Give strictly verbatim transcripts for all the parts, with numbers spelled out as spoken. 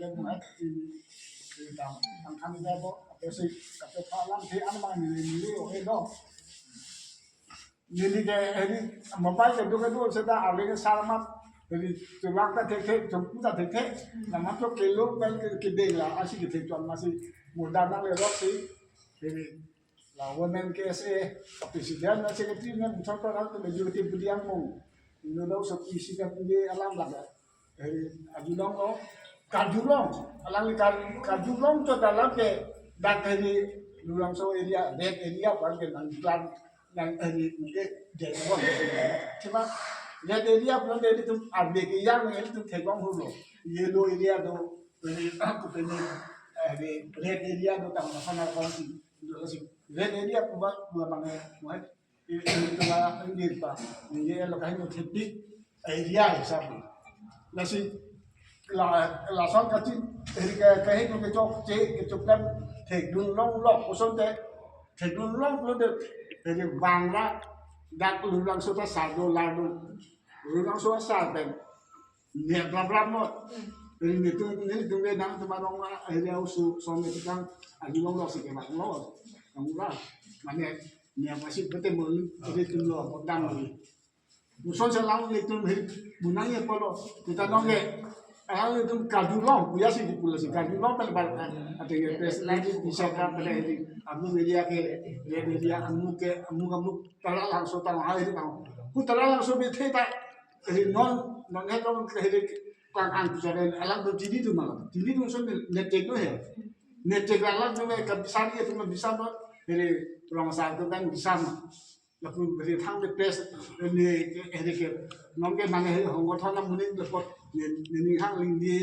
Yang mai di di tam tam kami dah bo apa sih kata Pak Lam si anu mang ni ni oh eh dong. Neli ke heri mobile ke duke dua seta arleng sarmat heri tulak ta thekthe, chompu ta thekthe, nama to kelo pel ke kedeng la asi ke thek chom masi muda nang le rok si heri la women K S A president na secretary na muchot ko hal to majority budi ang mong. Ino dong so president ye alam lage. Heri ajulong lo, kajulong, alangli kar- kajulong to dalam ke dak heri Lulangso area, red area par ke nang plan nang heri ke Jaingon. Cuma red area belum dari tu arbe ke yang itu thekong hulo. Yellow area do heri aku pene heri red area do tang sana kongsi. Red area kuat dua bang muat itu lah ini pa ini lo kahin thepik area hisap. Lasi la lason kachin heri ke kahin kechokche kechokdam thekdun longlok kosonte thekdun longlo de heri bang ra dak Lulangso ta sar do lar do Lulangso sar pen ne bra bra mo. Heri netum netum le nangtum arong ma heri ausu som netum ajulong lo si ke bang lo. Nang ra mane ne masih bete mo heri tum lo dam ni. Muson selang netum heri bunang ye polo. Kita nong ye alanglitum kajulong kuya si di pula si kajulong pen bar ate ye pes lagi bisa ka pada heri amu media ke ye media amu ke amu amu Taralangso tang hai di tang ku Taralangso bi theta heri non non he tong ke heri kang ang tu sare alang tu tini tu malam tini tu son ne tek no he ne tek alang tu me ka bisa ye tu me bisa no heri rong sa tu kan bisa no lapu heri thang de pes ne heri ke nong ke mane heri hong ko thon na muning de pot ne ne ni hang ling di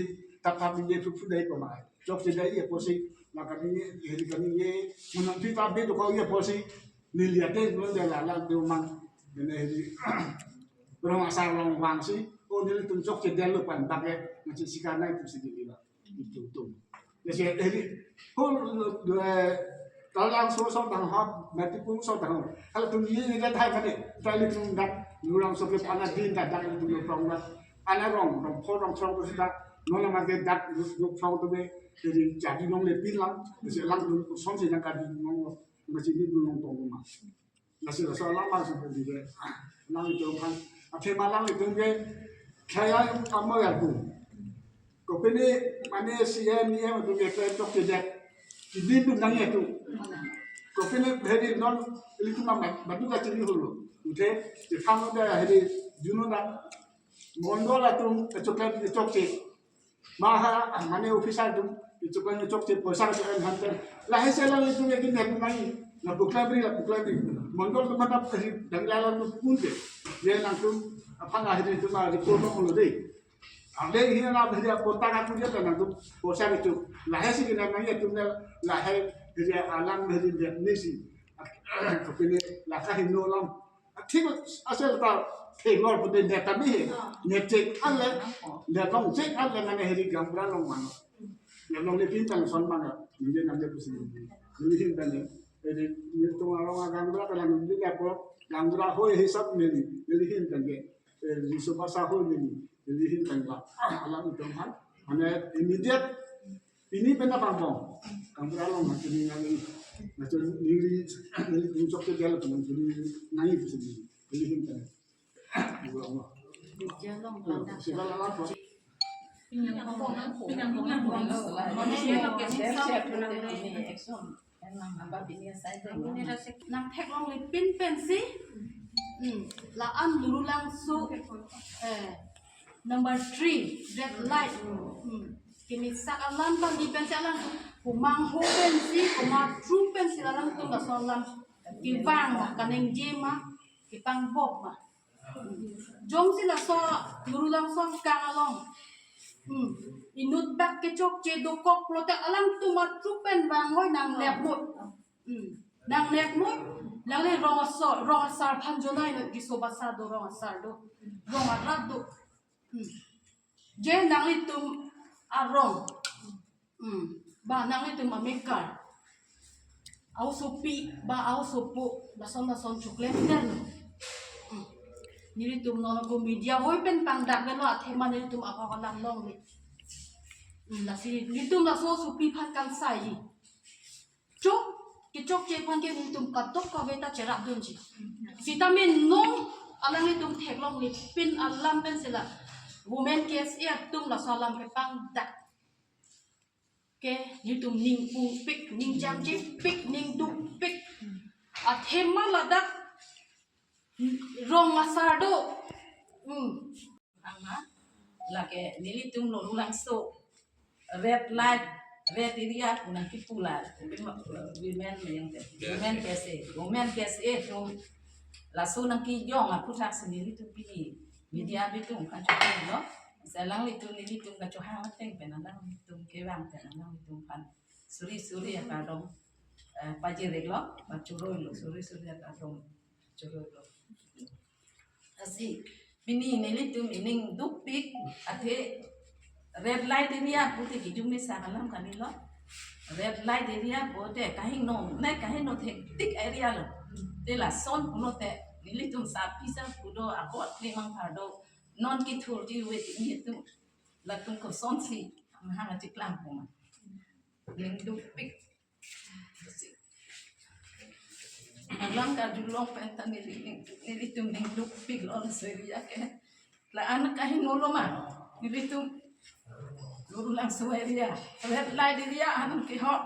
tap tap ling di phu phu dai ko mai chokche dai ye posi la kani ye heri kani ye munang phi ta be do ko ye posi neli ate belum de la la do mang ne heri rong asar rong vang si o nelitum chokche del lo pan bak ye nasi sikar nai tu si di la itu tu ya si heri ho Taralangso so tang ha mati pun so tang hal tu ni ni dah thai kade tali tum dak Lulangso ke pana din dak dak tum lo tong dak ana rong rong pho rong throng tu dak non ma ke dak lu lu throng tu be jadi jadi nong le pin lang si lang tu som si nang kadi nong lo masih ni belum tong ma. Nasi rasa lama sudah di dia. Nang itu kan. Ate malang itu ke kaya kamu ya tu. Kopine mane C M E M tu ke kaya tok ke dia. Di tu nang ya tu. Kopine heri non ili tu nama batu kacil dulu. Udah di kamu dah heri juno dah. Mondol atum kecoklat kecokche. Maha mane officer atum kecoklat kecokche poisa kecoklat hantar. Lahai selang itu yakin yakin mai. La pukla beri la pukla beri. Mondol tu mana peri dan lalan tu pun ke. Dia langsung apa lah itu mah report lo deh. Ada ini na beri apa tak aku dia kan tu poisa itu. Lahai si kena mai itu lahai dia alam beri dia nisi. Kopine lahai no lam. Thik asel ta thengor pute neta bi he. Netek ale, netong cek ale mane heri gaonbura long mano. Netong le pin tang son mano. Nje namje pusi. Nelihin tane. Heri netung arong gaonbura tala nje ya po gaonbura hoi hisap neli. Nelihin tane. Heri sobhasa hoi neli. Nelihin tane la. Alam itu kan. Mane immediate Pini pena pangpong. Gaonbura along na pini nang ini. Na chun niri niri tum chok ke jalo tum pini nang ini pini. Pini hin kan. Dua mo. Jalong Oh, pada. Sila lala po. Nang theklong le pin pensi. Hmm. La-an Lulangso. Eh. Number three, red light. Hmm. Kimi sak alam bang di pensi alam. Kumang ho pensi, kuma tru pensi alam tum laso alam. Kevang ma, kaningje ma, kepangbok ma. Jongsi laso Lulangso kang along. Hmm. Inut bak kechokche dokok pulote alam tum atru pen vang hoi nang lepmut. Hmm. Nang lepmut, nang le rong asar, rong asar phan jonai no giso basa do rong asar do. Rong arat do. Hmm. Je nanglitum arong. Hmm. Ba nanglitum amekar. Aosopi, ba aosopo, lason lason choklemden. Hmm. Nelitum non ko media hoi pen pangdak lo athema nelitum ahok alam longle. Lasi nelitum laso sopi aphan kangsai. Chok, kechokche aphan ke nelitum kadokave ta cherapdunji. Sitame non alanglitum theklongle pin alam pen sila women K S A atum laso alam kepangdak ke nelitum ning pupik, ning jangchepik, ning dukpik. Athema ladak rong asar do. Hmm. Ang ma, lake nelitum Lorulangso red light, red area pu nangkipu la, women, women yang te, women K S A, women K S A atum laso nangkejong aputhaksi nelitum pini media atum aphan choklo, selang nelitum, nelitum kachohang ateng pen alanglitum kevang pen alanglitum aphan suri suri akardom, eh, pajirlo, pachuroilo, suri suri akardom churoilo. Lasi pini nelitum ining dukpik athe red light area pute kijumni sa alam kalilo. Red light area pute kahingno, ne kahingno thektik area lo. Te lason pulote nelitum sapi sa pudo akot limang pardo non kithurji wet nelitum latum kosonsi mahang achiklang puma. Ning dukpik. Alam karjulong pen ta neli, nelitum ning dukpik lo laso area ke. La-an kahingno lo ma. Nelitum Lorulangso area, red light area anam kehok.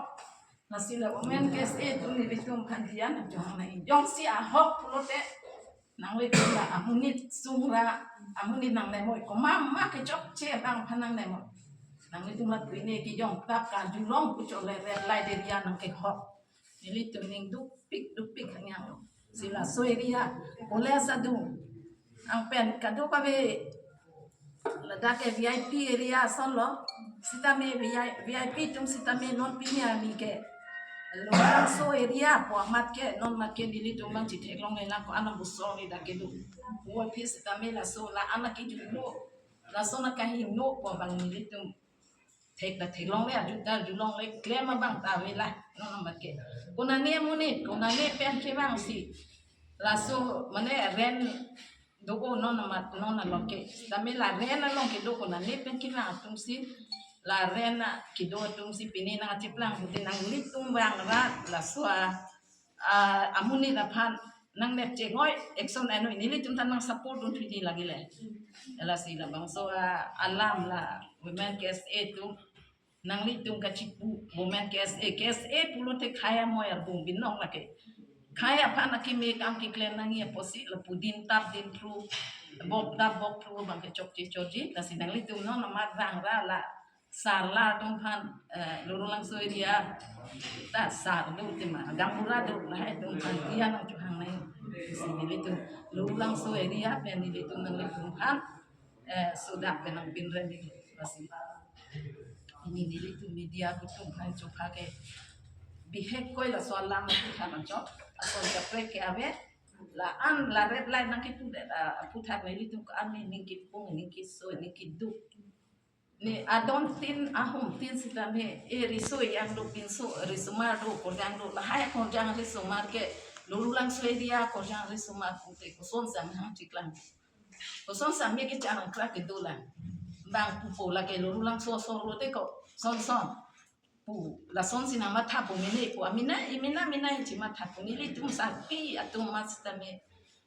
Lasi la women K S A atum nelitum aphan diya nangchohang nangji. Jongsi ahok pulote nanglitum la amonit sungra, amonit nanglemoi, komat ma kechokche abang aphan nanglemoi. Nanglitum la pine kejong tap karjulong pu chot le red light area nangkehok. Nelitum ning dukpik dukpik hanyang lo. Si laso area, college adung. Ang pen kadokave ladak ke V I P area ason lo. Sitame V I, V I P atum sitame non pini arni ke Lorulangso area pu amat ke non mat ke nelitum abang chitheklongle lang ko-an abusor ni dak kedo. Pu aphi sitame laso la-an akejutlo, laso nangkahingno pu abang nelitum thek ta theklongle, ajut ta arjulongle, klem abang ta ave la non mat ke. Konane amonit, konane pen kevangsi laso mane rent do-o non mat non along ke. Sitame la rent along kedo konane pen kevang atumsi, la rent a kedo atumsi pini nangchiplang pute nanglitum vangra laso a, a, amonit aphan nangnep chengoi action enoi, nelitum ta nang support dunthuji lagi le. Lasi labangso a, alam la women K S A atum nanglitum kachipu, women K S A, K S A pulote khei amoi arbung binong lake. Khei aphan akeme kam keklem nangji apotsi lapu din tap din phru, bok tap bok phru abang ke chokche chotji, lasi nanglitum non amat vangra la sar la atum aphan, eh, Lorulangso area ta sar do tema, gaonbura do, lahai atum aphan diya nangchohang nangji. Lasi nelitum Lorulangso area pen nelitum nanglitum aphan, eh, sodak pen nangpinre neli. Lasi pini nelitum media atum aphan chokha ke bihek koi laso alam aphan chok, ason kaprek ke ave, la-an la red light nangkipudet, ah, aputhak nelitum ke-an ne ning kipung, ning keso, ning keduk. Ne adon tin ahum tin sitame, e riso yang do pinso, risomar do, korjang do, lahai korjang risomar ke, Lorulangso area korjang risomar pute kosonsi nangchiklang. Kosonsi me kecharang krak kedo lang. Bang pupo lake Lorulangso asor lote ko, son son. Pu, lasonsi nangmatha pu mene pu, amena, imena, mena chimatha pu, nelitum sapi atum amat sitame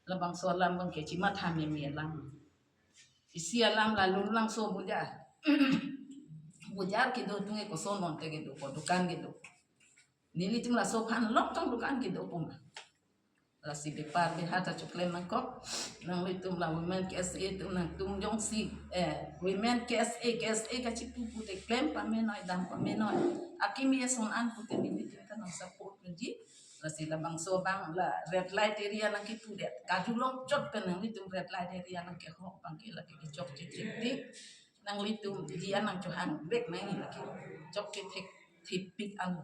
labangso alam abang ke chimatha meme alam. Isi alam la Lorulangso bojar. Bojar kedo atum ke koson non te kedo, ko dukan kedo. Nelitum laso aphan longtong dukan kedo puma. Lasi bepar beha ta choklem nangkok. Nanglitum la women K S A atum nangtum jongsi, eh, women K S A, K S A kachipu pute klem pamenoi, dam pamenoi, akeme ason an pute nelitum ta nang support nangji. Lasi labangso abang la red light area nangkipudet, karjulong chot pen nanglitum red light area nangkehok abang ke lake kechokche chepik. Nanglitum diya nangchohang vek nangji lake. Chokche thek thepik alo.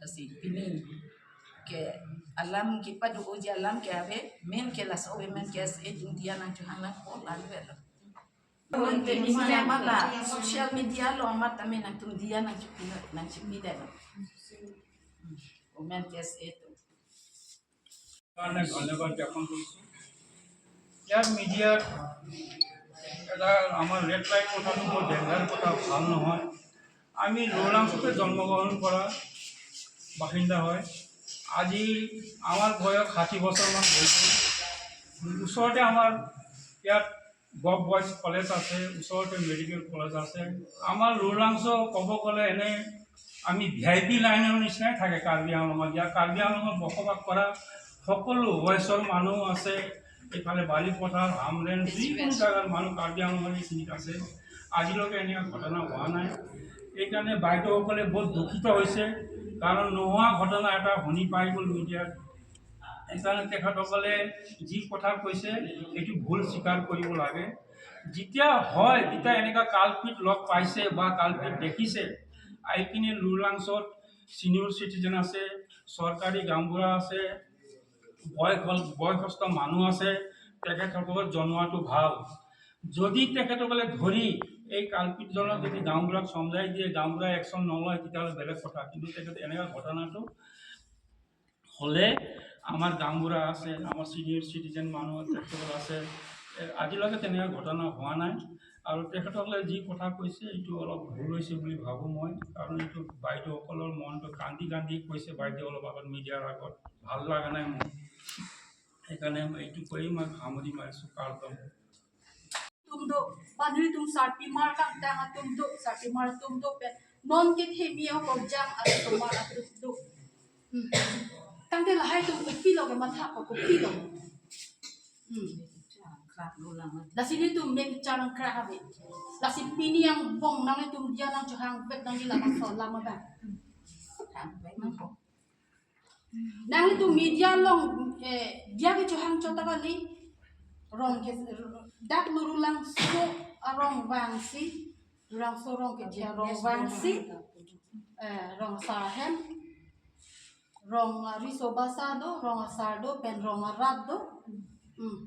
Lasi pini ke alam kepado-oji alam ke ave, main ke laso women K S A atum diya nangchohang nangkok la ave lo. Pini amat la social media lo amat tame nangtum diya nangchepik nangchepik dei lo. Women K S A atum. কাৰণে ধন্যবাদ জ্ঞাপন কৰিছোঁ। ইয়াৰ মিডিয়াৰ এটা আমাৰ red light কথাটো বৰ ডেঞ্জাৰ কথা, ভাল নহয়। আমি লুলাংচতে জন্মগ্রহণ করা বাসিন্দা হয়। আজি আমার বয়স ষাঠি বছৰমান হৈছে। ওচৰতে আমাৰ ইয়াত গভ বয়জ কলেজ আছে, ওচৰতে মেডিকেল কলেজ আছে। আমাৰ লুলাংচ ক'ব গ'লে এনে আমি ভি আই পি লাইনৰ নিচিনাই থাকে কাৰ্বি আংলঙত। ইয়াত কাৰ্বি আংলঙত বসবাস কৰা সকলো বয়সৰ মানুহ আছে, এইফালে বালিপথাৰ, হামৰেণ, যিকোনো জাগাৰ মানুহ কাৰ্বি আংলঙৰ এইখিনিত আছে। আজিলৈকে এনেকুৱা ঘটনা হোৱা নাই। এইকাৰণে বাইদেউসকলে বহুত দুখিত হৈছে, কাৰণ নোহোৱা ঘটনা এটা শুনি পাই গ'ল মিডিয়াত। সেইকাৰণে তেখেতসকলে যি কথা কৈছে, এইটো ভুল স্বীকাৰ কৰিব লাগে। যেতিয়া হয়, যেতিয়া এনেকুৱা কালপিত লগ পাইছে বা কালপিত দেখিছে, আহি কিনে লুলাংচত ছিনিয়ৰ চিটিজেন আছে, চৰকাৰী গাঁওবুঢ়া আছে, বয়স-, বয়সস্থ মানুহ আছে, তেখেতসকলক জনোৱাটো ভাল। যদি তেখেতসকলে ধৰি এই কালপিতজনক যদি গাঁওবুঢ়াক চমজাই দিয়ে, গাঁওবুঢ়াই একশ্যন নলয়, তেতিয়াহ'লে বেলেগ কথা। কিন্তু তেখেতে এনেকুৱা ঘটনাটো হ'লে আমাৰ গাঁওবুঢ়া আছে, আমাৰ ছিনিয়ৰ চিটিজেন মানুহ তেখেতসকল আছে, এ, আজিলৈকে তেনেকুৱা ঘটনা হোৱা নাই। আৰু তেখেতসকলে যি কথা কৈছে, এইটো অলপ ভুল হৈছে বুলি ভাবোঁ মই, কাৰণ এইটো বাইদেউসকলৰ মনটো কান্দি কান্দি কৈছে। বাইদেউ অলপ আগত মিডিয়াৰ আগত ভাল লগা নাই মোৰ, সেইকাৰণে মই এইটো কৈয়ে মই সামৰি মাৰিছোঁ। কাৰ্যক্ৰম Atum do, banghini atum sarpimar kangtang atum do, sarpimar atum do pen non kethemi akorjang asomar atum do. Hmm. Tangte lahai atum kopilo kematha ko, kopilo. Hmm. Lasi nelitum mek charang kra ave. Lasi pini angbong nanglitum dia nangchohang vek nangji labangso alam abang. Nanglitum media along, eh, dia kechohang chot ta kali, rong ke, dak Lululangso arong vangsi, Lululangso arong ke dia arong vangsi, eh, rong asar ahem, rong ariso basa do, rong asar do, pen rong arat do. Hmm.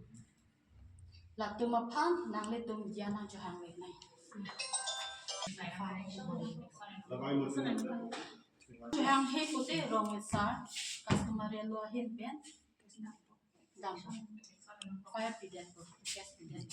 Latum aphan nanglitum dia nangchohang vek nai. Chohang he pute rong asar, customary law ahin pen dam. Fire piden, gas piden.